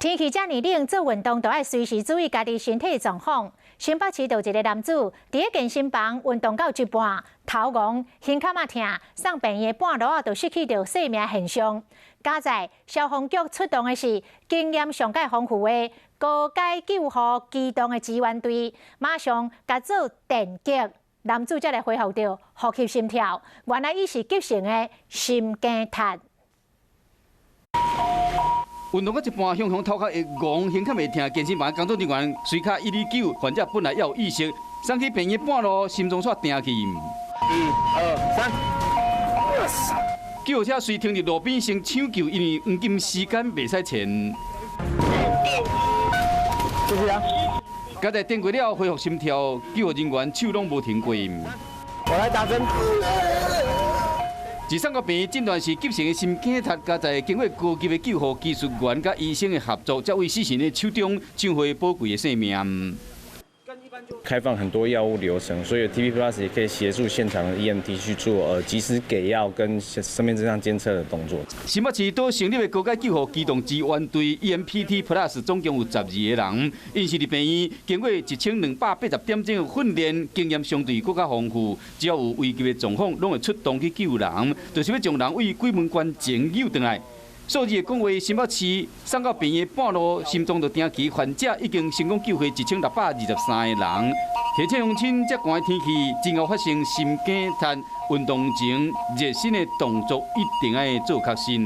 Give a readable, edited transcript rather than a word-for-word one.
天氣遮爾冷，做運動都愛隨時注意家己身體狀況。新北市就一个男子佇咧健身房運動到一半，頭戇，胸坎仔疼，送病院半路仔就失去著生命現象。佳哉消防局出動的是經驗上蓋豐富的高階救護機動的支援隊，馬上共做電擊，男子才來恢復著呼吸心跳。原來伊是急性的心梗塞。運動到一半，雄雄頭殼會戇，胸坎會疼。健身房工作人員隨敲119，患者本來猶有意識，送去病院半路，心臟煞停去。一、二、三。救護車隨停佇路邊先搶救，因為黃金時間袂使延。謝謝啊。佳哉電過了恢復心跳，救護人員手攏無停過。我來打針。一送到病院診斷是急性的心梗塞，佳哉經過高級的救護技術員佮醫生的合作，才為死神的手中搶回寶貴的生命。開放很多藥物流程，所以 TP Plus 也可以協助現場的 EMT 去做及時給藥跟生命徵象監測的動作。新北市拄成立的高階救護機動支援隊 EMPT Plus 總共有12個人，𪜶是佇病院經過1280點鐘的訓練，經驗相對閣較豐富，只要有危急的狀況，攏會出動去救人，就是欲將人對鬼門關前救轉來。數字會講話，新北市送到病院半路，心臟就停去，患者已經成功救回1623個人。提醒鄉親，這寒的天氣真會發生心梗塞，運動前熱身的動作一定愛做確實。